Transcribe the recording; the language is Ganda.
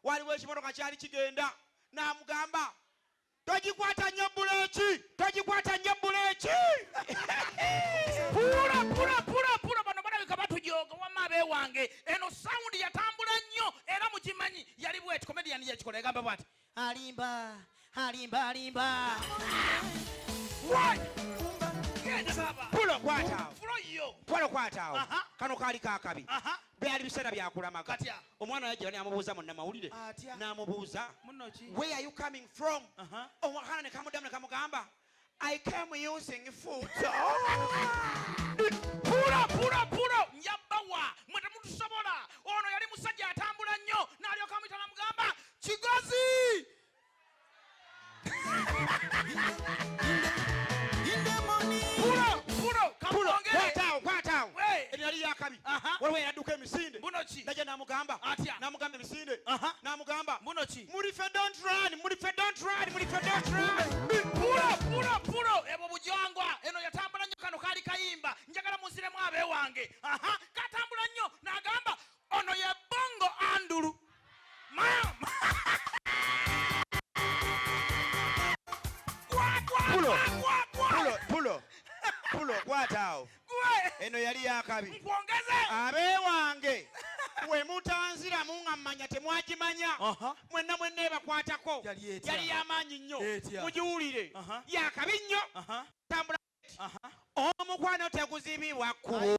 Waliwo ekimotoka kyali kigenda, n'amugamba, "Togikwata nnyo buleeki, togikwata nnyo buleeki." Pula, pula, pula, pula. Bano balabika batujooga. Wamma abeewange, eno sound yatambula nnyo era mukimanyi yali bweti. Comedian yakikola, yagamba bwati, "Alimba, alimba, alimba." Why? Genda baba. Pulo, kwata awo. Fulo yo. Pulo, kwata awo. Kano kaali kakabi. Byali biseera byakulamaga. Katya. Omwana yajja namubuuza munnamawulire. Atya? N'amubuuza, Muno ki? "Where are you coming from?" Omwana ne kamuddamu ne kamugamba, "I came using foot." Pula, pula, pulo, njabawa mwe temutusobola. Ono yali musajja atambula nnyo, n'alyoka amuyita namugamba, "Kigozi." Pulo, pulo. Pulo. Kamwongere. Kwataawo, kwataawo. We. Eno yali yakabi. Waliwo eyadduka emisinde. Buno ki? Najja n'amugamba, Atya? n'amugamba emisinde, n'amugamba, Buno ki? "Mulife, don't run! Mulife, don't run! Mulife, don't run!" Pulo, pulo, pulo, ebwo bujangwa. Eno yatambula nnyo. Kano kaali kayimba, njagala munziremu abeewange. Aha, katambula nnyo n'agamba, "Ono ye Bongo Andulu mama." Gwa, gwa, Pulo. gwa, gwa, gwa. Pulo, pulo, pulo, kwataawo. Gwe. Eno yali yakabi. Nkwongeze. Abeewange, we mutanziramu nga mmanya temwagimanya. Mwenna mwenna ebakwatako. Yali etya? Yali y'amaanyi nnyo. Etya? Mugiwulire. Yakabi nnyo. Tambula. Omukwano teguzibibwa kkubo.